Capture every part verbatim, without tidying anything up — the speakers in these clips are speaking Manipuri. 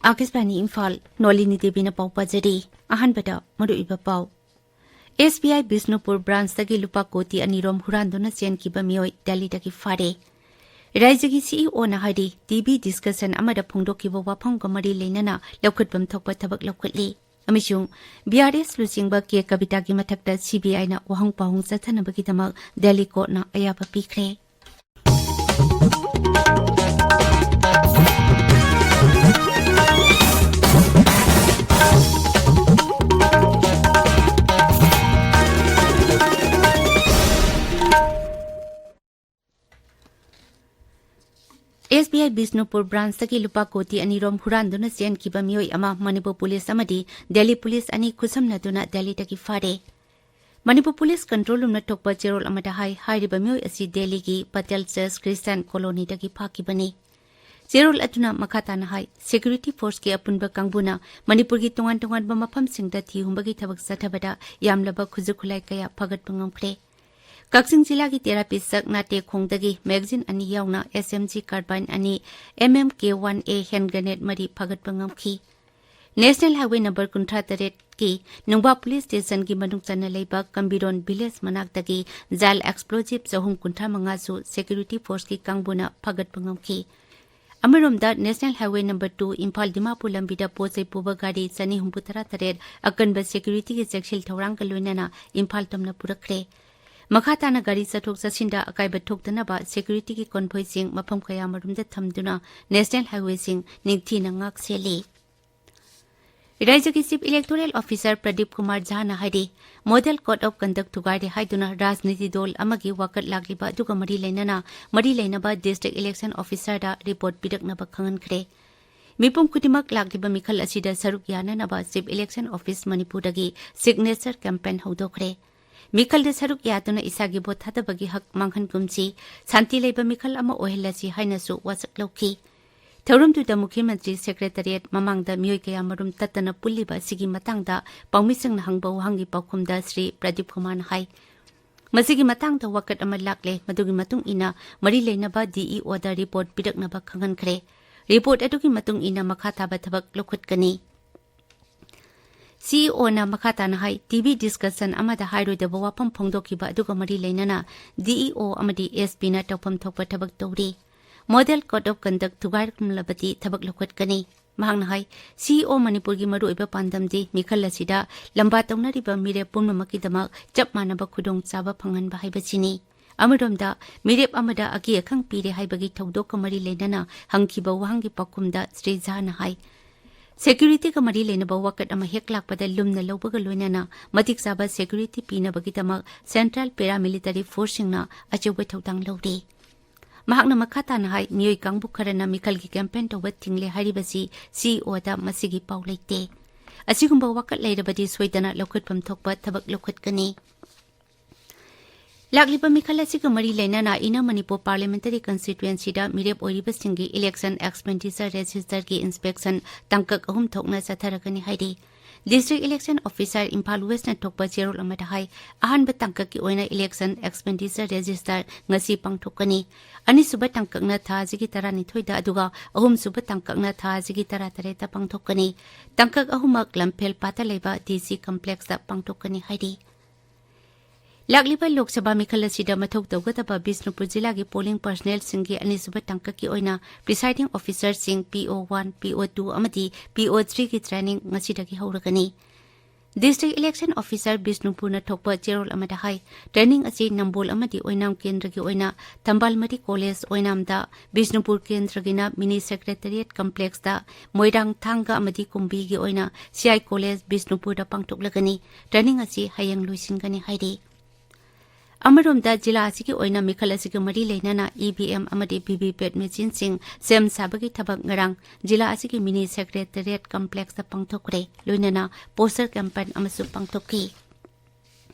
ꯑꯥꯀꯥꯁꯕꯥꯅꯤ ꯏꯝꯐꯥꯜ, ꯅꯣꯂꯤꯅꯤ ꯗꯦꯕꯤꯅ ꯄꯥꯎ ꯄꯥꯖꯔꯤ꯫ ꯑꯍꯥꯟꯕꯗ ꯃꯔꯨꯑꯣꯏꯕ ꯄꯥꯎ꯫ ꯑꯦꯁ ꯕꯤ ꯑꯥꯏ ꯕꯤꯁꯅꯨꯄꯨꯔ ꯕ꯭ꯔꯥꯟꯆꯇꯒꯤ ꯂꯨꯄꯥ ꯀꯣꯇꯤ ꯑꯅꯤꯔꯣꯝ ꯍꯨꯔꯥꯟꯗꯨꯅ ꯆꯦꯟꯈꯤꯕ ꯃꯤꯑꯣꯏ ꯗꯦꯜꯂꯤꯗꯒꯤ ꯐꯥꯔꯦ꯫ ꯔꯥꯖ꯭ꯌꯒꯤ ꯁꯤ ꯏ ꯑꯣꯅ ꯍꯥꯏꯔꯤ, ꯇꯤ ꯚꯤ ꯗꯤꯁꯀꯁꯟ ꯑꯃꯗ ꯐꯣꯡꯗꯣꯛꯈꯤꯕ ꯋꯥꯐꯝꯒ ꯃꯔꯤ ꯂꯩꯅꯅ ꯂꯧꯈꯠꯐꯝ ꯊꯣꯛꯄ ꯊꯕꯛ ꯂꯧꯈꯠꯂꯤ꯫ ꯑꯃꯁꯨꯡ ꯕꯤ ꯑꯥꯔ ꯑꯦꯁ ꯂꯨꯆꯤꯡꯕ ꯀꯦ ꯀꯕꯤꯇꯥꯒꯤ ꯃꯊꯛꯇ ꯁꯤ ꯕꯤ ꯑꯥꯏꯅ ꯋꯥꯍꯪ ꯄꯥꯎꯍꯪ ꯆꯠꯊꯅꯕꯒꯤꯗꯃꯛ ꯗꯦꯜꯂꯤ ꯀꯣꯔꯠꯅ ꯑꯌꯥꯕ ꯄꯤꯈ꯭ꯔꯦ꯫ ꯑꯦꯁ ꯕꯤ ꯑꯥꯏ ꯕꯤꯁꯅꯨꯄꯨꯔ ꯕ꯭ꯔꯥꯟꯆꯇꯒꯤ ꯂꯨꯄꯥ ꯀꯣꯇꯤ ꯑꯅꯤꯔꯣꯝ ꯍꯨꯔꯥꯟꯗꯨꯅ ꯆꯦꯟꯈꯤꯕ ꯃꯤꯑꯣꯏ ꯑꯃ ꯃꯅꯤꯄꯨꯔ ꯄꯨꯂꯤꯁ ꯑꯃꯗꯤ ꯗꯦꯜꯂꯤ ꯄꯨꯂꯤꯁ ꯑꯅꯤ ꯈꯨꯠꯁꯝꯅꯗꯨꯅ ꯗꯦꯜꯂꯤꯗꯒꯤ ꯐꯥꯔꯦ꯫ ꯃꯅꯤꯄꯨꯔ ꯄꯨꯂꯤꯁ ꯀꯟꯇ꯭ꯔꯣꯜ ꯔꯨꯝꯅ ꯊꯣꯛꯄ ꯆꯦꯔꯣꯜ ꯑꯃꯗ ꯍꯥꯏ, ꯍꯥꯏꯔꯤꯕ ꯃꯤꯑꯣꯏ ꯑꯁꯤ ꯗꯦꯜꯂꯤꯒꯤ ꯄꯇꯦꯜ ꯆꯔꯆ ꯈ꯭ꯔꯤꯁꯇꯥꯟ ꯀꯣꯂꯣꯅꯤꯗꯒꯤ ꯐꯥꯈꯤꯕꯅꯤ꯫ ꯆꯦꯔꯣꯜ ꯑꯗꯨꯅ ꯃꯈꯥ ꯇꯥꯅ ꯍꯥꯏ, ꯁꯦꯀ꯭ꯌꯨꯔꯤꯇꯤ ꯐꯣꯔꯁꯀꯤ ꯑꯄꯨꯟꯕ ꯀꯥꯡꯕꯨꯅ ꯃꯅꯤꯄꯨꯔꯒꯤ ꯇꯣꯉꯥꯟ ꯇꯣꯉꯥꯟꯕ ꯃꯐꯝꯁꯤꯡꯗ ꯊꯤ ꯍꯨꯝꯕꯒꯤ ꯊꯕꯛ ꯆꯠꯊꯕꯗ ꯌꯥꯝꯂꯕ ꯈꯨꯠꯁꯨ ꯈꯨꯠꯂꯥꯏ ꯀꯌꯥ ꯐꯒꯠꯄ ꯉꯝꯈ꯭ꯔꯦ꯫ ꯀꯛꯆꯤꯡ ꯖꯤꯂꯥꯒꯤ ꯇꯦꯔꯥ ꯄꯤꯁꯛ ꯅꯥꯇꯦꯈꯣꯡꯗꯒꯤ ꯃꯦꯒꯥꯖꯤꯟ ꯑꯅꯤ ꯌꯥꯎꯅ ꯑꯦꯁ ꯑꯦꯝ ꯖꯤ ꯀꯥꯔꯕꯥꯏꯟ ꯑꯅꯤ, ꯑꯦꯝ ꯑꯦꯝ ꯀꯦ ꯋꯥꯟ ꯑꯦ ꯍꯦꯟ ꯒ꯭ꯔꯦꯅꯦꯗ ꯃꯔꯤ ꯐꯒꯠꯄ ꯉꯝꯈꯤ꯫ ꯅꯦꯁꯅꯦꯜ ꯍꯥꯏꯋꯦ ꯅꯝꯕꯔ ꯀꯨꯟꯊ꯭ꯔꯥ ꯇꯔꯦꯠꯀꯤ ꯅꯨꯡꯕꯥ ꯄꯨꯂꯤꯁ ꯁ꯭ꯇꯦꯁꯟꯒꯤ ꯃꯅꯨꯡ ꯆꯟꯅ ꯂꯩꯕ ꯀꯝꯕꯤꯔꯣꯟ ꯚꯤꯂꯦꯖ ꯃꯅꯥꯛꯇꯒꯤ ꯖꯥꯏꯜ ꯑꯦꯛꯁꯄ꯭ꯂꯣꯖꯤꯕ ꯆꯍꯨꯝ ꯀꯨꯟꯊ꯭ꯔꯥ ꯃꯉꯥꯁꯨ ꯁꯦꯀ꯭ꯌꯨꯔꯤꯇꯤ ꯐꯣꯔꯁꯀꯤ ꯀꯥꯡꯕꯨꯅ ꯐꯒꯠꯄ ꯉꯝꯈꯤ꯫ ꯑꯃꯔꯣꯝꯗ, national highway number two Imphal Dimapur ꯂꯝꯕꯤꯗ ꯄꯣꯠ ꯆꯩ ꯄꯨꯕ ꯒꯥꯔꯤ ꯆꯅꯤ ꯍꯨꯝꯐꯨ ꯇꯔꯥ ꯇꯔꯦꯠ ꯑꯀꯟꯕ ꯁꯦꯀ꯭ꯌꯨꯔꯤꯇꯤꯒꯤ ꯆꯦꯛꯁꯤꯜ ꯊꯧꯔꯥꯡꯒ ꯂꯣꯏꯅꯅ ꯏꯝꯐꯥꯜ ꯇꯝꯅ ꯄꯨꯔꯛꯈ꯭ꯔꯦ꯫ ꯃꯈꯥ ꯇꯥꯅ ꯒꯥꯔꯤ ꯆꯠꯊꯣꯛ ꯆꯠꯁꯤꯟꯗ ꯑꯀꯥꯏꯕ ꯊꯣꯛꯇꯅꯕ ꯁꯦꯀ꯭ꯌꯨꯔꯤꯇꯤꯒꯤ ꯀꯣꯟꯚꯣꯏꯁꯤꯡ ꯃꯐꯝ ꯀꯌꯥꯃꯔꯨꯝꯗ ꯊꯝꯗꯨꯅ ꯅꯦꯁꯅꯦꯜ ꯍꯥꯏꯋꯦꯁꯤꯡ ꯅꯤꯡꯊꯤꯅ ꯉꯥꯛ ꯁꯦꯜꯂꯤ꯫ ꯔꯥꯖ꯭ꯌꯒꯤ chief electoral officer Pradeep Kumar ꯖꯥꯅ ꯍꯥꯏꯔꯤ, ꯃꯣꯗꯦꯜ ꯀꯣꯗ ꯑꯣꯐ ꯀꯟꯗꯛ ꯊꯨꯒꯥꯏꯔꯦ ꯍꯥꯏꯗꯨꯅ ꯔꯥꯖꯅꯤꯇꯤ ꯗꯣꯜ ꯑꯃꯒꯤ ꯋꯥꯀꯠ ꯂꯥꯛꯂꯤꯕ ꯑꯗꯨꯒ ꯃꯔꯤ ꯂꯩꯅꯅ ꯃꯔꯤ ꯂꯩꯅꯕ ꯗꯤꯁꯇ꯭ꯔꯤꯛ ꯏꯂꯦꯛꯁꯟ ꯑꯣꯐꯤꯁꯥꯔꯗ ꯔꯤꯄꯣꯔꯠ ꯄꯤꯔꯛꯅꯕ ꯈꯪꯍꯟꯈ꯭ꯔꯦ꯫ ꯃꯤꯄꯨꯝ ꯈꯨꯗꯤꯡꯃꯛ ꯂꯥꯛꯂꯤꯕ ꯃꯤꯈꯜ ꯑꯁꯤꯗ ꯁꯔꯨꯛ ꯌꯥꯅꯅꯕ ꯆꯤꯐ ꯏꯂꯦꯛꯁꯟ ꯑꯣꯐꯤꯁ ꯃꯅꯤꯄꯨꯔꯗꯒꯤ ꯁꯤꯒꯅꯦꯆꯔ ꯀꯦꯝꯄꯦꯟ ꯍꯧꯗꯣꯛꯈ꯭ꯔꯦ꯫ ꯃꯤꯈꯜꯗ ꯁꯔꯨꯛ ꯌꯥꯗꯨꯅ ꯏꯁꯥꯒꯤ ꯚꯣꯠ ꯊꯥꯗꯕꯒꯤ ꯍꯛ ꯃꯥꯡꯍꯟꯒꯨꯝꯁꯤ, ꯁꯥꯟꯇꯤ ꯂꯩꯕ ꯃꯤꯈꯜ ꯑꯃ ꯑꯣꯏꯍꯜꯂꯁꯤ ꯍꯥꯏꯅꯁꯨ ꯋꯥꯁꯛ ꯂꯧꯈꯤ꯫ ꯊꯧꯔꯝꯗꯨꯗ ꯃꯨꯈ꯭ꯌ ꯃꯟꯇ꯭ꯔꯤ ꯁꯦꯀ꯭ꯔꯦꯇꯔꯤꯌꯦꯠ ꯃꯃꯥꯡꯗ ꯃꯤꯑꯣꯏ ꯀꯌꯥꯃꯔꯨꯝ ꯇꯠꯇꯅ ꯄꯨꯜꯂꯤꯕ ꯑꯁꯤꯒꯤ ꯃꯇꯥꯡꯗ ꯄꯥꯎꯃꯤꯁꯤꯡꯅ ꯍꯪꯕ ꯋꯥꯍꯪꯒꯤ ꯄꯥꯎꯈꯨꯝꯗ ꯁ꯭ꯔꯤ ꯄ꯭ꯔꯗꯤꯞ ꯀꯨꯃꯥꯔꯅ ꯍꯥꯏ, ꯃꯁꯤꯒꯤ ꯃꯇꯥꯡꯗ ꯋꯥꯀꯠ ꯑꯃ ꯂꯥꯛꯂꯦ, ꯃꯗꯨꯒꯤ ꯃꯇꯨꯡ ꯏꯟꯅ ꯃꯔꯤ ꯂꯩꯅꯕ ꯗꯤ ꯏ ꯑꯣꯗ ꯔꯤꯄꯣꯔꯠ ꯄꯤꯔꯛꯅꯕ ꯈꯪꯍꯟꯈ꯭ꯔꯦ꯫ ꯔꯤꯄꯣꯔꯠ ꯑꯗꯨꯒꯤ ꯃꯇꯨꯡ ꯏꯟꯅ ꯃꯈꯥ ꯇꯥꯕ ꯊꯕꯛ ꯂꯧꯈꯠꯀꯅꯤ꯫ ꯁꯤꯏꯑꯣꯅ ꯃꯈꯥ ꯇꯥꯅ ꯍꯥꯏ, ꯇꯤꯚꯤ ꯗꯤꯁꯀꯁꯟ ꯑꯃꯗ ꯍꯥꯏꯔꯣꯏꯗꯕ ꯋꯥꯐꯝ ꯐꯣꯡꯗꯣꯛꯈꯤꯕ ꯑꯗꯨꯒ ꯃꯔꯤ ꯂꯩꯅꯅ ꯗꯤꯏꯑꯣ ꯑꯃꯗꯤ ꯑꯦꯁꯄꯤꯅ ꯇꯧꯐꯝ ꯊꯣꯛꯄ ꯊꯕꯛ ꯇꯧꯔꯤ꯫ ꯃꯣꯗꯦꯜ ꯀꯣꯗ ꯑꯣꯐ ꯀꯟꯗꯛ ꯊꯨꯒꯥꯏꯔꯝꯂꯕꯗꯤ ꯊꯕꯛ ꯂꯧꯈꯠꯀꯅꯤ꯫ ꯃꯍꯥꯛꯅ ꯍꯥꯏ, ꯁꯤꯏꯑꯣ ꯃꯅꯤꯄꯨꯔꯒꯤ ꯃꯔꯨꯑꯣꯏꯕ ꯄꯥꯟꯗꯝꯗꯤ ꯃꯤꯈꯜ ꯑꯁꯤꯗ ꯂꯝꯕꯥ ꯇꯧꯅꯔꯤꯕ ꯃꯤꯔꯦꯞ ꯄꯨꯝꯅꯃꯛꯀꯤꯗꯃꯛ ꯆꯞ ꯃꯥꯟꯅꯕ ꯈꯨꯗꯣꯡꯆꯥꯕ ꯐꯪꯍꯟꯕ ꯍꯥꯏꯕꯁꯤꯅꯤ꯫ ꯑꯃꯔꯣꯝꯗ, ꯃꯤꯔꯦꯞ ꯑꯃꯗ ꯑꯀꯤ ꯑꯈꯪ ꯄꯤꯔꯦ ꯍꯥꯏꯕꯒꯤ ꯊꯧꯗꯣꯛꯀ ꯃꯔꯤ ꯂꯩꯅꯅ ꯍꯪꯈꯤꯕ ꯋꯥꯍꯪꯒꯤ ꯄꯥꯎꯈꯨꯝꯗ ꯁ꯭ꯔꯤ ꯖꯥꯅ ꯍꯥꯏ, ꯁꯦꯀ꯭ꯌꯨꯔꯤꯇꯤꯒ ꯃꯔꯤ ꯂꯩꯅꯕ ꯋꯥꯀꯠ ꯑꯃ ꯍꯦꯛ ꯂꯥꯛꯄꯗ ꯂꯨꯝꯅ ꯂꯧꯕꯒ ꯂꯣꯏꯅꯅ ꯃꯇꯤꯛ ꯆꯥꯕ ꯁꯦꯀ꯭ꯌꯨꯔꯤꯇꯤ ꯄꯤꯅꯕꯒꯤꯗꯃꯛ ꯁꯦꯟꯇ꯭ꯔꯦꯜ ꯄꯦꯔꯥꯃꯤꯂꯤꯇꯔꯤ ꯐꯣꯔꯁꯁꯤꯡꯅ ꯑꯆꯧꯕ ꯊꯧꯗꯥꯡ ꯂꯧꯔꯤ꯫ ꯃꯍꯥꯛꯅ ꯃꯈꯥ ꯇꯥꯅ ꯍꯥꯏ, ꯃꯤꯑꯣꯏ ꯀꯥꯡꯕꯨ ꯈꯔꯅ ꯃꯤꯈꯜꯒꯤ ꯀꯦꯝꯄꯦꯟ ꯇꯧꯕ ꯊꯤꯡꯂꯦ ꯍꯥꯏꯔꯤꯕꯁꯤ ꯁꯤꯏꯑꯣꯗ ꯃꯁꯤꯒꯤ ꯄꯥꯎ ꯂꯩꯇꯦ꯫ ꯑꯁꯤꯒꯨꯝꯕ ꯋꯥꯀꯠ ꯂꯩꯔꯕꯗꯤ ꯁꯣꯏꯗꯅ ꯂꯧꯈꯠꯐꯝ ꯊꯣꯛꯄ ꯊꯕꯛ ꯂꯧꯈꯠꯀꯅꯤ꯫ ꯂꯥꯛꯂꯤꯕ ꯃꯤꯈꯜ ꯑꯁꯤꯒ ꯃꯔꯤ ꯂꯩꯅꯅ ꯏꯅꯔ ꯃꯅꯤꯄꯨꯔ ꯄꯥꯔꯂꯤꯌꯥꯃꯦꯟꯇꯔꯤ ꯀꯟꯁꯇꯤꯇ꯭ꯋꯦꯟꯁꯤꯗ ꯃꯤꯔꯦꯞ ꯑꯣꯏꯔꯤꯕꯁꯤꯡꯒꯤ ꯏꯂꯦꯛꯁꯟ ꯑꯦꯛꯁꯄꯦꯟꯗꯤꯆꯔ ꯔꯦꯖꯤꯁꯇꯔꯒꯤ ꯏꯟꯁꯄꯦꯛꯁꯟ ꯇꯥꯡꯀꯛ ꯑꯍꯨꯝ ꯊꯣꯛꯅ ꯆꯠꯊꯔꯒꯅꯤ ꯍꯥꯏꯔꯤ꯫ ꯗꯤꯁꯇ꯭ꯔꯤꯛ ꯏꯂꯦꯛꯁꯟ ꯑꯣꯐꯤꯁꯥꯔ ꯏꯝꯐꯥꯜ ꯋꯦꯁꯅ ꯊꯣꯛꯄ ꯆꯦꯔꯣꯜ ꯑꯃꯗ ꯍꯥꯏ, ꯑꯍꯥꯟꯕ ꯇꯥꯡꯀꯛꯀꯤ ꯑꯣꯏꯅ ꯏꯂꯦꯛꯁꯟ ꯑꯦꯛꯁꯄꯦꯟꯗꯤꯆꯔ ꯔꯦꯖꯤꯁꯇꯔ ꯉꯁꯤ ꯄꯥꯡꯊꯣꯛꯀꯅꯤ꯫ ꯑꯅꯤꯁꯨꯕ ꯇꯥꯡꯀꯛꯅ ꯊꯥ ꯑꯁꯤꯒꯤ ꯇꯔꯥꯅꯤꯊꯣꯏꯗ, ꯑꯗꯨꯒ ꯑꯍꯨꯝꯁꯨꯕ ꯇꯥꯡꯀꯛꯅ ꯊꯥ ꯑꯁꯤꯒꯤ ꯇꯔꯥꯇꯔꯦꯠꯇ ꯄꯥꯡꯊꯣꯛꯀꯅꯤ꯫ ꯇꯥꯡꯀꯛ ꯑꯍꯨꯝꯃꯛ ꯂꯝꯐꯦꯜ ꯄꯥꯠꯇ ꯂꯩꯕ ꯗꯤ ꯁꯤ ꯀꯝꯄ꯭ꯂꯦꯛꯁꯇ ꯄꯥꯡꯊꯣꯛꯀꯅꯤ ꯍꯥꯏꯔꯤ꯫ ꯂꯥꯛꯂꯤꯕ ꯂꯣꯛ ꯁꯚꯥ ꯃꯤꯈꯜ ꯑꯁꯤꯗ ꯃꯊꯧ ꯇꯧꯒꯗꯕ ꯕꯤꯁꯅꯨꯄꯨꯔ ꯖꯤꯂꯥꯒꯤ ꯄꯣꯂꯤꯡ ꯄꯔꯁꯅꯦꯜꯁꯤꯡꯒꯤ ꯑꯅꯤꯁꯨꯕ ꯇꯥꯡꯀꯛꯀꯤ ꯑꯣꯏꯅ ꯄ꯭ꯔꯤꯁꯥꯏꯗꯤꯡ ꯑꯣꯐꯤꯁꯥꯔꯁꯤꯡ ꯄꯤ ꯑꯣ ꯋꯥꯟ, ꯄꯤ ꯑꯣ ꯇꯨ ꯑꯃꯗꯤ ꯄꯤ ꯑꯣ ꯊ꯭ꯔꯤꯒꯤ ꯇ꯭ꯔꯦꯅꯤꯡ ꯉꯁꯤꯗꯒꯤ ꯍꯧꯔꯒꯅꯤ꯫ ꯗꯤꯁꯇ꯭ꯔꯤꯛ ꯏꯂꯦꯛꯁꯟ ꯑꯣꯐꯤꯁꯥꯔ ꯕꯤꯁꯅꯨꯄꯨꯔꯅ ꯊꯣꯛꯄ ꯆꯦꯔꯣꯜ ꯑꯃꯗ ꯍꯥꯏ, ꯇ꯭ꯔꯦꯅꯤꯡ ꯑꯁꯤ ꯅꯝꯕꯣꯜ ꯑꯃꯗꯤ ꯑꯣꯏꯅꯥꯝ ꯀꯦꯟꯗ꯭ꯔꯒꯤ ꯑꯣꯏꯅ ꯊꯝꯕꯥꯜꯃꯔꯤ ꯀꯣꯂꯦꯖ ꯑꯣꯏꯅꯥꯝꯗ, ꯕꯤꯁꯅꯨꯄꯨꯔ ꯀꯦꯟꯗ꯭ꯔꯒꯤꯅ ꯃꯤꯅꯤ ꯁꯦꯀ꯭ꯔꯦꯇꯔꯤꯌꯦꯠ ꯀꯝꯄ꯭ꯂꯦꯛꯁꯇ, ꯃꯣꯏꯔꯥꯡ ꯊꯥꯡꯒ ꯑꯃꯗꯤ ꯀꯨꯝꯕꯤꯒꯤ ꯑꯣꯏꯅ ꯁꯤ ꯑꯥꯏ ꯀꯣꯂꯦꯖ ꯕꯤꯁꯅꯨꯄꯨꯔꯗ ꯄꯥꯡꯊꯣꯛꯂꯒꯅꯤ꯫ ꯇ꯭ꯔꯦꯅꯤꯡ ꯑꯁꯤ ꯍꯌꯦꯡ ꯂꯣꯏꯁꯤꯟꯒꯅꯤ ꯍꯥꯏꯔꯤ꯫ ꯑꯃꯔꯣꯝꯗ, ꯖꯤꯂꯥ ꯑꯁꯤꯒꯤ ꯑꯣꯏꯅ ꯃꯤꯈꯜ ꯑꯁꯤꯒ ꯃꯔꯤ ꯂꯩꯅꯅ ꯏ ꯚꯤ ꯑꯦꯝ ꯑꯃꯗꯤ ꯚꯤ ꯚꯤ ꯄꯦꯠ ꯃꯦꯆꯤꯟꯁꯤꯡ ꯁꯦꯝ ꯁꯥꯕꯒꯤ ꯊꯕꯛ ꯉꯔꯥꯡ ꯖꯤꯂꯥ ꯑꯁꯤꯒꯤ ꯃꯤꯅꯤ ꯁꯦꯀ꯭ꯔꯦꯇꯔꯤꯌꯦꯠ ꯀꯝꯄ꯭ꯂꯦꯛꯁꯇ ꯄꯥꯡꯊꯣꯛꯈ꯭ꯔꯦ, ꯂꯣꯏꯅꯅ ꯄꯣꯁꯇꯔ ꯀꯦꯝꯄꯦꯟ ꯑꯃꯁꯨ ꯄꯥꯡꯊꯣꯛꯈꯤ꯫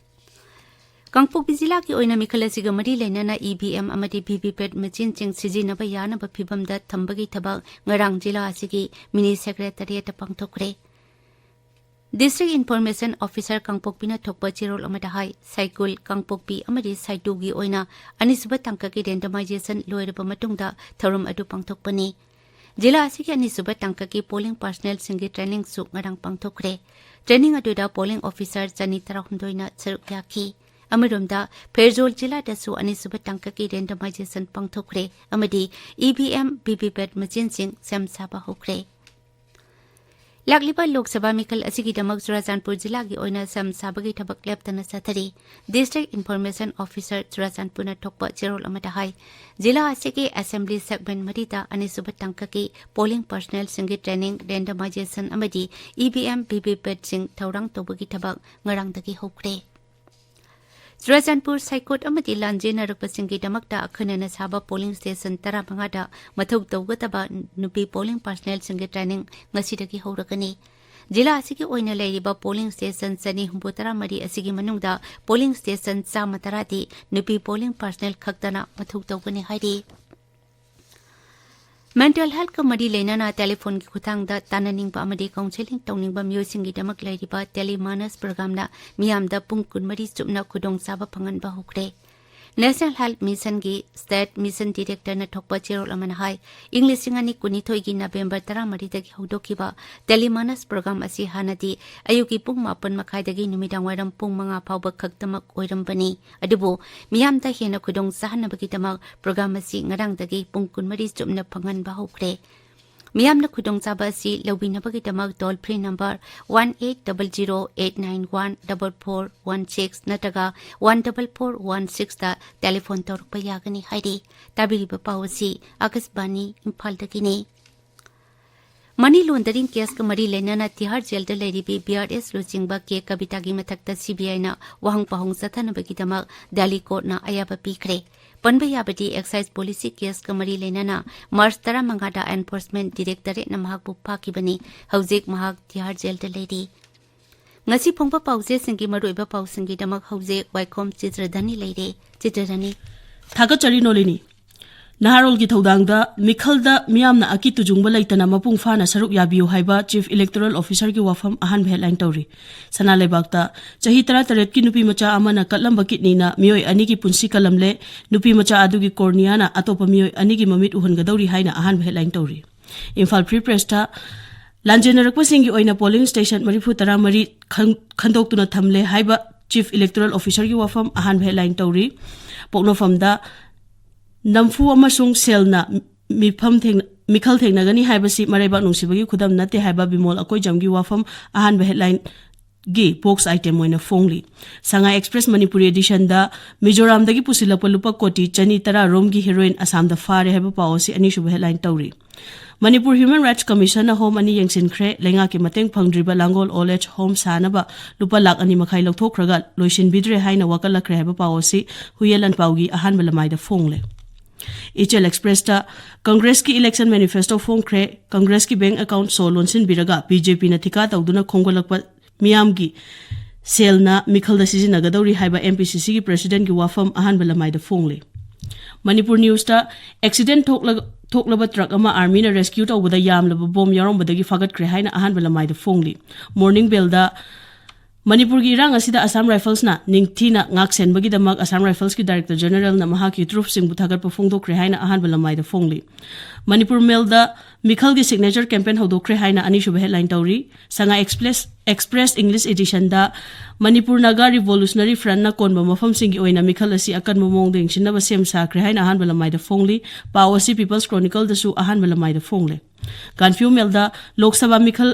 ꯀꯥꯡꯄꯣꯛꯄꯤ ꯖꯤꯂꯥꯒꯤ ꯑꯣꯏꯅ ꯃꯤꯈꯜ ꯑꯁꯤꯒ ꯃꯔꯤ ꯂꯩꯅꯅ ꯏ ꯚꯤ ꯑꯦꯝ ꯑꯃꯗꯤ ꯚꯤ ꯚꯤ ꯄꯦꯠ ꯃꯦꯆꯤꯟꯁꯤꯡ ꯁꯤꯖꯤꯟꯅꯕ ꯌꯥꯅꯕ ꯐꯤꯚꯝꯗ ꯊꯝꯕꯒꯤ ꯊꯕꯛ ꯉꯔꯥꯡ ꯖꯤꯂꯥ ꯑꯁꯤꯒꯤ ꯃꯤꯅꯤ ꯁꯦꯀ꯭ꯔꯦꯇꯔꯤꯌꯦꯠꯇ ꯄꯥꯡꯊꯣꯛꯈ꯭ꯔꯦ꯫ ꯗꯤꯁꯇ꯭ꯔꯤꯛ ꯏꯟꯐꯣꯔꯃꯦꯁꯟ ꯑꯣꯐꯤꯁꯥꯔ ꯀꯥꯡꯄꯣꯛꯄꯤꯅ ꯊꯣꯛꯄ ꯆꯦꯔꯣꯜ ꯑꯃꯗ ꯍꯥꯏ, ꯁꯥꯏꯀꯨꯜ, ꯀꯥꯡꯄꯣꯛꯄꯤ ꯑꯃꯗꯤ ꯁꯥꯏꯇꯨꯒꯤ ꯑꯣꯏꯅ ꯑꯅꯤꯁꯨꯕ ꯇꯥꯡꯀꯛꯀꯤ ꯔꯦꯟꯗꯃꯥꯏꯖꯦꯁꯟ ꯂꯣꯏꯔꯕ ꯃꯇꯨꯡꯗ ꯊꯧꯔꯝ ꯑꯗꯨ ꯄꯥꯡꯊꯣꯛꯄꯅꯤ꯫ ꯖꯤꯂꯥ ꯑꯁꯤꯒꯤ ꯑꯅꯤꯁꯨꯕ ꯇꯥꯡꯀꯛꯀꯤ ꯄꯣꯂꯤꯡ ꯄꯥꯔꯁꯅꯦꯜꯁꯤꯡꯒꯤ ꯇ꯭ꯔꯦꯅꯤꯡꯁꯨ ꯉꯔꯥꯡ ꯄꯥꯡꯊꯣꯛꯈ꯭ꯔꯦ꯫ ꯇ꯭ꯔꯦꯅꯤꯡ ꯑꯗꯨꯗ ꯄꯣꯂꯤꯡ ꯑꯣꯐꯤꯁꯥꯔ ꯆꯅꯤ ꯇꯔꯥꯍꯨꯝꯗꯣꯏꯅ ꯁꯔꯨꯛ ꯌꯥꯈꯤ꯫ ꯑꯃꯔꯣꯝꯗ, ꯐꯦꯔꯖꯣꯜ ꯖꯤꯂꯥꯗꯁꯨ ꯑꯅꯤꯁꯨꯕ ꯇꯥꯡꯀꯛꯀꯤ ꯔꯦꯟꯗꯃꯥꯏꯖꯦꯁꯟ ꯄꯥꯡꯊꯣꯛꯈ꯭ꯔꯦ ꯑꯃꯗꯤ E V M, V V PAT ꯃꯦꯆꯤꯟꯁꯤꯡ ꯁꯦꯝ ꯁꯥꯕ ꯍꯧꯈ꯭ꯔꯦ꯫ ꯂꯥꯛꯂꯤꯕ ꯂꯣꯛ ꯁꯚꯥ ꯃꯤꯈꯜ ꯑꯁꯤꯒꯤꯗꯃꯛ ꯆꯨꯔꯥꯆꯥꯟꯄꯨꯔ ꯖꯤꯂꯥꯒꯤ ꯑꯣꯏꯅ ꯁꯦꯝ ꯁꯥꯕꯒꯤ ꯊꯕꯛ ꯂꯦꯞꯇꯅ ꯆꯠꯊꯔꯤ꯫ ꯗꯤꯁꯇ꯭ꯔꯤꯛ ꯏꯟꯐꯣꯔꯃꯦꯁꯟ ꯑꯣꯐꯤꯁꯥꯔ ꯆꯨꯔꯥꯆꯥꯟꯄꯨꯔꯅ ꯊꯣꯛꯄ ꯆꯦꯔꯣꯜ ꯑꯃꯗ ꯍꯥꯏ, ꯖꯤꯂꯥ ꯑꯁꯤꯒꯤ ꯑꯦꯁꯦꯝꯕ꯭ꯂꯤ ꯁꯦꯒꯃꯦꯟ ꯃꯔꯤꯗ ꯑꯅꯤꯁꯨꯕ ꯇꯥꯡꯀꯛꯀꯤ ꯄꯣꯂꯤꯡ ꯄꯥꯔꯁꯅꯦꯜꯁꯤꯡꯒꯤ ꯇ꯭ꯔꯦꯅꯤꯡ, ꯔꯦꯟꯗꯃꯥꯏꯖꯦꯁꯟ ꯑꯃꯗꯤ E V M, V V ꯄꯦꯠꯁꯤꯡ ꯊꯧꯔꯥꯡ ꯇꯧꯕꯒꯤ ꯊꯕꯛ ꯉꯔꯥꯡꯗꯒꯤ ꯍꯧꯈ꯭ꯔꯦ꯫ ꯆꯨꯔꯥꯆꯥꯟꯄꯨꯔ ꯁꯥꯏꯀꯣꯠ ꯑꯃꯗꯤ ꯂꯥꯟꯖꯦꯟꯅꯔꯛꯄꯁꯤꯡꯒꯤꯗꯃꯛꯇ ꯑꯈꯟꯅꯅ ꯁꯥꯕ ꯄꯣꯂꯤꯡ ꯁ꯭ꯇꯦꯁꯟ ꯇꯔꯥꯃꯉꯥꯗ ꯃꯊꯧ ꯇꯧꯒꯗꯕ ꯅꯨꯄꯤ ꯄꯣꯂꯤꯡ ꯄꯥꯔꯁꯅꯦꯜꯁꯤꯡꯒꯤ ꯇ꯭ꯔꯦꯅꯤꯡ ꯉꯁꯤꯗꯒꯤ ꯍꯧꯔꯒꯅꯤ꯫ ꯖꯤꯂꯥ ꯑꯁꯤꯒꯤ ꯑꯣꯏꯅ ꯂꯩꯔꯤꯕ ꯄꯣꯂꯤꯡ ꯁ꯭ꯇꯦꯁꯟ ꯆꯅꯤ ꯍꯨꯝꯐꯨ ꯇꯔꯥ ꯃꯔꯤ ꯑꯁꯤꯒꯤ ꯃꯅꯨꯡꯗ ꯄꯣꯂꯤꯡ ꯁ꯭ꯇꯦꯁꯟ ꯆꯥꯝꯃ ꯇꯔꯥꯗꯤ ꯅꯨꯄꯤ ꯄꯣꯂꯤꯡ ꯄꯥꯔꯁꯅꯦꯜ ꯈꯛꯇꯅ ꯃꯊꯧ ꯇꯧꯒꯅꯤ ꯍꯥꯏꯔꯤ꯫ ꯃꯦꯟꯇꯦꯜ ꯍꯦꯜꯊꯀ ꯃꯔꯤ ꯂꯩꯅꯅ ꯇꯦꯂꯤꯐꯣꯟꯒꯤ ꯈꯨꯠꯊꯥꯡꯗ ꯇꯥꯟꯅꯅꯤꯡꯕ ꯑꯃꯗꯤ ꯀꯥꯎꯟꯁꯦꯂꯤꯡ ꯇꯧꯅꯤꯡꯕ ꯃꯤꯑꯣꯏꯁꯤꯡꯒꯤꯗꯃꯛ ꯂꯩꯔꯤꯕ ꯇꯦꯂꯤꯃꯥꯅꯁ ꯄ꯭ꯔꯣꯒ꯭ꯔꯥꯝꯅ ꯃꯤꯌꯥꯝꯗ ꯄꯨꯡ ꯀꯨꯟꯃꯔꯤ ꯆꯨꯞꯅ ꯈꯨꯗꯣꯡꯆꯥꯕ ꯐꯪꯍꯟꯕ ꯍꯧꯈ꯭ꯔꯦ꯫ ꯅꯦꯁꯅꯦꯜ ꯍꯦꯜꯊ ꯃꯤꯁꯟꯒꯤ ꯁ꯭ꯇꯦꯠ ꯃꯤꯁꯟ ꯗꯤꯔꯦꯛꯇꯔꯅ ꯊꯣꯛꯄ ꯆꯦꯔꯣꯜ ꯑꯃꯅ ꯍꯥꯏ, ꯏꯪ ꯂꯤꯁꯤꯡ ꯑꯅꯤ ꯀꯨꯟꯅꯤꯊꯣꯏꯒꯤ ꯅꯕꯦꯝꯕꯔ ꯇꯔꯥꯃꯔꯤꯗꯒꯤ ꯍꯧꯗꯣꯛꯈꯤꯕ ꯇꯦꯂꯤꯃꯥꯅꯁ ꯄ꯭ꯔꯣꯒ꯭ꯔꯥꯝ ꯑꯁꯤ ꯍꯥꯟꯅꯗꯤ ꯑꯌꯨꯛꯀꯤ ꯄꯨꯡ ꯃꯥꯄꯟ ꯃꯈꯥꯏꯗꯒꯤ ꯅꯨꯃꯤꯗꯥꯡꯋꯥꯏꯔꯝ ꯄꯨꯡ ꯃꯉꯥ ꯐꯥꯎꯕ ꯈꯛꯇꯃꯛ ꯑꯣꯏꯔꯝꯕꯅꯤ꯫ ꯑꯗꯨꯕꯨ ꯃꯤꯌꯥꯝꯗ ꯍꯦꯟꯅ ꯈꯨꯗꯣꯡ ꯆꯥꯍꯟꯅꯕꯒꯤꯗꯃꯛ ꯄ꯭ꯔꯣꯒ꯭ꯔꯥꯝ ꯑꯁꯤ ꯉꯔꯥꯡꯗꯒꯤ ꯄꯨꯡ ꯀꯨꯟꯃꯔꯤ ꯆꯨꯞꯅ ꯐꯪꯍꯟꯕ ꯍꯧꯈ꯭ꯔꯦ꯫ ꯃꯤꯌꯥꯝꯅ ꯈꯨꯗꯣꯡꯆꯥꯕ ꯑꯁꯤ ꯂꯧꯕꯤꯅꯕꯒꯤꯗꯃꯛ toll free number one eight double zero eight nine one double four one six ꯅꯠꯇ꯭ꯔꯒ ꯋꯥꯟ ꯗꯕꯜ ꯐꯣꯔ ꯋꯥꯟ ꯁꯤꯛꯁꯇ ꯇꯦꯂꯤꯐꯣꯟ ꯇꯧꯔꯛꯄ ꯌꯥꯒꯅꯤ ꯍꯥꯏꯔꯤ꯫ ꯇꯥꯕꯤꯔꯤꯕ ꯄꯥꯎ ꯑꯁꯤ ꯑꯀꯥꯁꯕꯥꯅꯤ ꯏꯝꯐꯥꯜꯗꯒꯤꯅꯤ꯫ ꯃꯅꯤ ꯂꯣꯟꯗꯔꯤꯡ ꯀꯦꯁꯀ ꯃꯔꯤ ꯂꯩꯅꯅ ꯇꯤꯍꯥꯔ ꯖꯦꯜꯗ ꯂꯩꯔꯤꯕꯤ ꯕꯤ ꯑꯥꯔ ꯑꯦꯁ ꯂꯨꯆꯤꯡꯕ ꯀꯦ ꯀꯕꯤꯇꯥꯒꯤ ꯃꯊꯛꯇ ꯁꯤ ꯕꯤ ꯑꯥꯏꯅ ꯋꯥꯍꯪ ꯄꯥꯎꯍꯪ ꯆꯠꯊꯅꯕꯒꯤꯗꯃꯛ ꯗꯦꯜꯂꯤ ꯀꯣꯔꯠꯅ ꯑꯌꯥꯕ ꯄꯤꯈ꯭ꯔꯦ꯫ ꯄꯟꯕ ꯌꯥꯕꯗꯤ, ꯑꯦꯛꯁꯥꯏꯖ ꯄꯣꯂꯤꯁꯤ ꯀꯦꯁꯀ ꯃꯔꯤ ꯂꯩꯅꯅ ꯃꯥꯔꯆ ꯇꯔꯥꯃꯉꯥꯗ ꯑꯦꯟꯐꯣꯔꯁꯃꯦꯟ ꯗꯤꯔꯦꯛꯇꯣꯔꯦꯠꯅ ꯃꯍꯥꯛꯄꯨ ꯐꯥꯈꯤꯕꯅꯤ꯫ ꯍꯧꯖꯤꯛ ꯃꯍꯥꯛ ꯇꯤꯍꯥꯔ ꯖꯦꯜꯗ ꯂꯩꯔꯤ꯫ ꯉꯁꯤ ꯐꯣꯡꯕ ꯄꯥꯎꯆꯦꯁꯤꯡꯒꯤ ꯃꯔꯨꯑꯣꯏꯕ ꯄꯥꯎꯁꯤꯡꯒꯤꯗꯃꯛ ꯍꯧꯖꯤꯛ ꯋꯥꯏꯈꯣꯝ ꯆꯤꯇ꯭ꯔꯙꯅꯤ ꯂꯩꯔꯦ꯫ ꯆꯤꯇ꯭ꯔꯙꯅꯤ꯫ ꯊꯥꯒꯠꯆꯔꯤ ꯅꯣꯂꯤꯅꯤ꯫ ꯅꯍꯥꯔꯣꯜꯒꯤ ꯊꯧꯗꯥꯡꯗ ꯃꯤꯈꯜꯗ ꯃꯤꯌꯥꯝꯅ ꯑꯀꯤ ꯇꯨꯖꯨꯡꯕ ꯂꯩꯇꯅ ꯃꯄꯨꯡ ꯐꯥꯅ ꯁꯔꯨꯛ ꯌꯥꯕꯤꯌꯨ ꯍꯥꯏꯕ ꯆꯤꯐ ꯏꯂꯦꯛꯇꯣꯔꯦꯜ ꯑꯣꯐꯤꯁꯔꯒꯤ ꯋꯥꯐꯝ ꯑꯍꯥꯟꯕ ꯍꯦꯗꯂꯥꯏꯟ ꯇꯧꯔꯤ꯫ ꯁꯅꯥ ꯂꯩꯕꯥꯛꯇ ꯆꯍꯤ ꯇꯔꯥꯇꯔꯦꯠꯀꯤ ꯅꯨꯄꯤ ꯃꯆꯥ ꯑꯃꯅ ꯀꯠꯂꯝꯕ ꯀꯤꯠꯅꯤꯅ ꯃꯤꯑꯣꯏ ꯑꯅꯤꯒꯤ ꯄꯨꯟꯁꯤ ꯀꯜꯂꯝꯂꯦ꯫ ꯅꯨꯄꯤ ꯃꯆꯥ ꯑꯗꯨꯒꯤ ꯀꯣꯔꯅꯤꯌꯥꯅ ꯑꯇꯣꯞꯄ ꯃꯤꯑꯣꯏ ꯑꯅꯤꯒꯤ ꯃꯃꯤꯠ ꯎꯍꯟꯒꯗꯧꯔꯤ ꯍꯥꯏꯅ ꯑꯍꯥꯟꯕ ꯍꯦꯗꯂꯥꯏꯟ ꯇꯧꯔꯤ꯫ ꯏꯝꯐꯥꯜ ꯐ꯭ꯔꯤ ꯄ꯭ꯔꯦꯁꯇ ꯂꯥꯟꯖꯦꯟꯅꯔꯛꯄꯁꯤꯡꯒꯤ ꯑꯣꯏꯅ ꯄꯣꯂꯤꯡ ꯁ꯭ꯇꯦꯁꯟ ꯃꯔꯤꯐꯨ ꯇꯔꯥꯃꯔꯤ ꯈꯟ- ꯈꯟꯗꯣꯛꯇꯨꯅ ꯊꯝꯂꯦ ꯍꯥꯏꯕ ꯆꯤꯐ ꯏꯂꯦꯛꯇꯣꯔꯦꯜ ꯑꯣꯐꯤꯁꯔꯒꯤ ꯋꯥꯐꯝ ꯑꯍꯥꯟꯕ ꯍꯦꯗꯂꯥꯏꯟ ꯇꯧꯔꯤ꯫ ꯄꯣꯛꯅꯐꯝꯗ ꯅꯝꯐꯨ ꯑꯃꯁꯨꯡ ꯁꯦꯜꯅ ꯃꯤꯐꯝ ꯊꯦꯡ- ꯃꯤꯈꯜ ꯊꯦꯡꯅꯒꯅꯤ ꯍꯥꯏꯕꯁꯤ ꯃꯔꯩꯕꯥꯛ ꯅꯨꯡꯁꯤꯕꯒꯤ ꯈꯨꯗꯝ ꯅꯠꯇꯦ ꯍꯥꯏꯕ ꯕꯤꯃꯣꯜ ꯑꯀꯣꯏꯖꯝꯒꯤ ꯋꯥꯐꯝ ꯑꯍꯥꯟꯕ ꯍꯦꯗꯂꯥꯏꯟꯒꯤ ꯕꯣꯛꯁ ꯑꯥꯏꯇꯦꯝ ꯑꯣꯏꯅ ꯐꯣꯡꯂꯤ꯫ ꯁꯉꯥꯏ ꯑꯦꯛꯁꯄ꯭ꯔꯦꯁ ꯃꯅꯤꯄꯨꯔꯤ ꯑꯦꯗꯤꯁꯟꯗ ꯃꯤꯖꯣꯔꯥꯝꯗꯒꯤ ꯄꯨꯁꯤꯜꯂꯛꯄ ꯂꯨꯄꯥ ꯀꯣꯇꯤ ꯆꯅꯤ ꯇꯔꯥ ꯔꯣꯝꯒꯤ ꯍꯦꯔꯣꯏꯟ ꯑꯁꯥꯝꯗ ꯐꯥꯔꯦ ꯍꯥꯏꯕ ꯄꯥꯎ ꯑꯁꯤ ꯑꯅꯤꯁꯨꯕ ꯍꯦꯗꯂꯥꯏꯟ ꯇꯧꯔꯤ꯫ ꯃꯅꯤꯄꯨꯔ ꯍ꯭ꯌꯨꯃꯦꯟ ꯔꯥꯏꯠꯁ ꯀꯃꯤꯁꯟꯅ ꯍꯣꯝ ꯑꯅꯤ ꯌꯦꯡꯁꯤꯟꯈ꯭ꯔꯦ꯫ ꯂꯩꯉꯥꯛꯀꯤ ꯃꯇꯦꯡ ꯐꯪꯗ꯭ꯔꯤꯕ ꯂꯥꯡꯒꯣꯜ ꯑꯣꯜ ꯑꯦꯖ ꯍꯣꯝ ꯁꯥꯅꯕ ꯂꯨꯄꯥ ꯂꯥꯈ ꯑꯅꯤ ꯃꯈꯥꯏ ꯂꯧꯊꯣꯛꯈ꯭ꯔꯒ ꯂꯣꯏꯁꯤꯟꯕꯤꯗ꯭ꯔꯦ ꯍꯥꯏꯅ ꯋꯥꯀꯠꯂꯛꯈ꯭ꯔꯦ ꯍꯥꯏꯕ ꯄꯥꯎ ꯑꯁꯤ ꯍꯨꯌꯦꯟ ꯂꯥꯟꯄꯥꯎꯒꯤ ꯑꯍꯥꯟꯕ ꯂꯃꯥꯏꯗ ꯐꯣꯡꯂꯦ꯫ ꯏꯆꯦꯜ ꯑꯦꯛꯁꯄ꯭ꯔꯦꯁꯇ ꯀꯪꯒ꯭ꯔꯦꯁꯀꯤ ꯏꯂꯦꯛꯁꯟ ꯃꯦꯅꯤꯐꯦꯁꯇꯣ ꯐꯣꯡꯈ꯭ꯔꯦ꯫ ꯀꯪꯒ꯭ꯔꯦꯁꯀꯤ ꯕꯦꯡꯛ ꯑꯦꯀꯥꯎꯟꯠ ꯁꯣ ꯂꯣꯟꯁꯤꯟꯕꯤꯔꯒ ꯕꯤ ꯖꯦ ꯄꯤꯅ ꯊꯤꯀꯥ ꯇꯧꯗꯨꯅ ꯈꯣꯝꯒꯠꯂꯛꯄ ꯃꯤꯌꯥꯝꯒꯤ ꯁꯦꯜꯅ ꯃꯤꯈꯜꯗ ꯁꯤꯖꯤꯟꯅꯒꯗꯧꯔꯤ ꯍꯥꯏꯕ ꯑꯦꯝ ꯄꯤ ꯁꯤ ꯁꯤꯒꯤ ꯄ꯭ꯔꯦꯁꯤꯗꯦꯟꯠꯀꯤ ꯋꯥꯐꯝ ꯑꯍꯥꯟꯕ ꯂꯃꯥꯏꯗ ꯐꯣꯡꯂꯤ꯫ ꯃꯅꯤꯄꯨꯔ ꯅ꯭ꯌꯨꯁꯇ ꯑꯦꯛꯁꯤꯗꯦꯟꯠ ꯊꯣꯛꯂ- ꯊꯣꯛꯂꯕ ꯇ꯭ꯔꯛ ꯑꯃ ꯑꯥꯔꯃꯤꯅ ꯔꯦꯁꯀ꯭ꯌꯨ ꯇꯧꯕꯗ ꯌꯥꯝꯂꯕ ꯕꯣꯝ ꯌꯥꯎꯔꯝꯕꯗꯒꯤ ꯐꯥꯒꯠꯈ꯭ꯔꯦ ꯍꯥꯏꯅ ꯑꯍꯥꯟꯕ ꯂꯃꯥꯏꯗ ꯐꯣꯡꯂꯤ꯫ ꯃꯣꯔꯅꯤꯡ ꯕꯦꯜꯗ ꯃꯅꯤꯄꯨꯔꯒꯤ ꯏꯔꯥꯡ ꯑꯁꯤꯗ ꯑꯁꯥꯝ ꯔꯥꯏꯐꯜꯁꯅ ꯅꯤꯡꯊꯤꯅ ꯉꯥꯛꯁꯦꯟꯕꯒꯤꯗꯃꯛ ꯑꯁꯥꯝ ꯔꯥꯏꯐꯜꯁꯀꯤ ꯗꯥꯏꯔꯦꯛꯇꯔ ꯖꯦꯅꯔꯦꯜꯅ ꯃꯍꯥꯛꯀꯤ ꯇ꯭ꯔꯨꯞꯁꯤꯡꯕꯨ ꯊꯥꯒꯠꯄ ꯐꯣꯡꯗꯣꯛꯈ꯭ꯔꯦ ꯍꯥꯏꯅ ꯑꯍꯥꯟꯕ ꯂꯃꯥꯏꯗ ꯐꯣꯡꯂꯤ꯫ ꯃꯅꯤꯄꯨꯔ ꯃꯦꯜꯗ ꯃꯤꯈꯜꯒꯤ ꯁꯤꯒꯅꯦꯆꯔ ꯀꯦꯝꯄꯦꯟ ꯍꯧꯗꯣꯛꯈ꯭ꯔꯦ ꯍꯥꯏꯅ ꯑꯅꯤꯁꯨꯕ ꯍꯦꯗꯂꯥꯏꯟ ꯇꯧꯔꯤ꯫ ꯁꯉꯥꯏ ꯑꯦꯛꯁꯄ꯭ꯔꯦꯁ ꯑꯦꯛꯁꯄ꯭ꯔꯦꯁ ꯏꯪꯂꯤꯁ ꯑꯦꯗꯤꯁꯟꯗ ꯃꯅꯤꯄꯨꯔ ꯅꯥꯒꯥ ꯔꯤꯚꯣꯂꯨꯁꯅꯔꯤ ꯐ꯭ꯔꯟꯠꯅ ꯀꯣꯟꯕ ꯃꯐꯝꯁꯤꯡꯒꯤ ꯑꯣꯏꯅ ꯃꯤꯈꯜ ꯑꯁꯤ ꯑꯀꯟꯕ ꯃꯑꯣꯡꯗ ꯌꯦꯡꯁꯤꯟꯅꯕ ꯁꯦꯝ ꯁꯥꯈ꯭ꯔꯦ ꯍꯥꯏꯅ ꯑꯍꯥꯟꯕ ꯂꯃꯥꯏꯗ ꯐꯣꯡꯂꯤ꯫ ꯄꯥꯎ ꯑꯁꯤ ꯄꯤꯄꯜꯁ ꯀ꯭ꯔꯣꯅꯤꯀꯜꯗꯁꯨ ꯑꯍꯥꯟꯕ ꯂꯃꯥꯏꯗ ꯐꯣꯡꯂꯦ꯫ ꯒꯥꯟꯐꯤꯌꯨ ꯃꯦꯜꯗ ꯂꯣꯛ ꯁꯚꯥ ꯃꯤꯈꯜ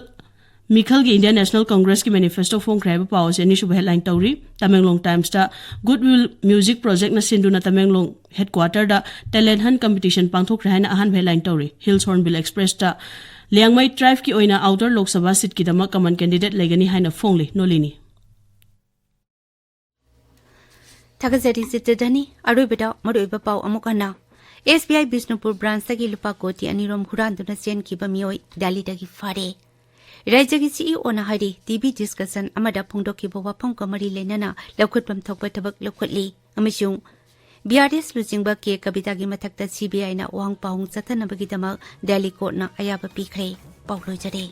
ꯃꯤꯈꯜꯒꯤ ꯏꯟꯗꯤꯌꯟ ꯅꯦꯁꯅꯦꯜ ꯀꯪꯒ꯭ꯔꯦꯁꯀꯤ ꯃꯦꯅꯤꯐꯦꯁꯇꯣ ꯐꯣꯡꯈ꯭ꯔꯦ ꯍꯥꯏꯕ ꯄꯥꯎ ꯑꯁꯤ ꯑꯅꯤꯁꯨꯕ ꯍꯦꯗꯂꯥꯏꯟ ꯇꯧꯔꯤ꯫ ꯇꯃꯦꯡꯂꯣꯡ ꯇꯥꯏꯝꯁꯇ ꯒꯨꯗ ꯋꯤꯜ ꯃ꯭ꯌꯨꯖꯤꯛ ꯄ꯭ꯔꯣꯖꯦꯛꯅ ꯁꯤꯟꯗꯨꯅ ꯇꯃꯦꯡꯂꯣꯡ ꯍꯦꯗꯀ꯭ꯋꯥꯇꯔꯗ ꯇꯦꯂꯦꯟꯠ ꯍꯟꯠ ꯀꯝꯄꯤꯇꯤꯁꯟ ꯄꯥꯡꯊꯣꯛꯈ꯭ꯔꯦ ꯍꯥꯏꯅ ꯑꯍꯥꯟꯕ ꯍꯦꯗꯂꯥꯏꯟ ꯇꯧꯔꯤ꯫ ꯍꯤꯜꯁ ꯍꯣꯔꯟꯕꯤꯜ ꯑꯦꯛꯁꯄ꯭ꯔꯦꯁꯇ ꯂꯤꯌꯥꯡꯃꯩ ꯇ꯭ꯔꯥꯏꯕꯀꯤ ꯑꯣꯏꯅ ꯑꯥꯎꯇꯔ ꯂꯣꯛ ꯁꯚꯥ ꯁꯤꯠꯀꯤꯗꯃꯛ ꯀꯃꯟ ꯀꯦꯟꯗꯤꯗꯦꯠ ꯂꯩꯒꯅꯤ ꯍꯥꯏꯅ ꯐꯣꯡꯂꯤ꯫ ꯅꯣꯂꯤꯅꯤ꯫ ꯊꯥꯒꯠꯆꯔꯤ ꯆꯤꯇ꯭ꯔꯙꯅꯤ꯫ ꯑꯔꯣꯏꯕꯗ ꯃꯔꯨꯑꯣꯏꯕ ꯄꯥꯎ ꯑꯃꯨꯛ ꯍꯟꯅ꯫ ꯑꯦꯁ ꯕꯤ ꯑꯥꯏ ꯕꯤꯁꯅꯨꯄꯨꯔ ꯕ꯭ꯔꯥꯟꯁꯇꯒꯤ ꯂꯨꯄꯥ ꯀꯣꯇꯤ ꯑꯅꯤꯔꯣꯝ ꯍꯨꯔꯥꯟꯗꯨꯅ ꯆꯦꯟꯈꯤꯕ ꯃꯤꯑꯣꯏ ꯗꯦꯜꯂꯤꯗꯒꯤ ꯐꯥꯔꯦ꯫ ꯔꯥꯖ꯭ꯌꯒꯤ ꯁꯤ ꯏ ꯑꯣꯅ ꯍꯥꯏꯔꯤ, ꯇꯤ ꯚꯤ ꯗꯤꯁꯀꯁꯟ ꯑꯃꯗ ꯐꯣꯡꯗꯣꯛꯈꯤꯕ ꯋꯥꯐꯝꯒ ꯃꯔꯤ ꯂꯩꯅꯅ ꯂꯧꯈꯠꯐꯝ ꯊꯣꯛꯄ ꯊꯕꯛ ꯂꯧꯈꯠꯂꯤ ꯑꯃꯁꯨꯡ ꯕꯤ ꯑꯥꯔ ꯑꯦꯁ ꯂꯨꯆꯤꯡꯕ ꯀꯦ ꯀꯕꯤꯇꯥꯒꯤ ꯃꯊꯛꯇ ꯁꯤ ꯕꯤ ꯑꯥꯏꯅ ꯋꯥꯍꯪ ꯄꯥꯎꯍꯪ ꯆꯠꯊꯅꯕꯒꯤꯗꯃꯛ ꯗꯦꯜꯂꯤ ꯀꯣꯔꯠꯅ ꯑꯌꯥꯕ ꯄꯤꯈ꯭ꯔꯦ꯫ ꯄꯥꯎ ꯂꯣꯏꯖꯔꯦ꯫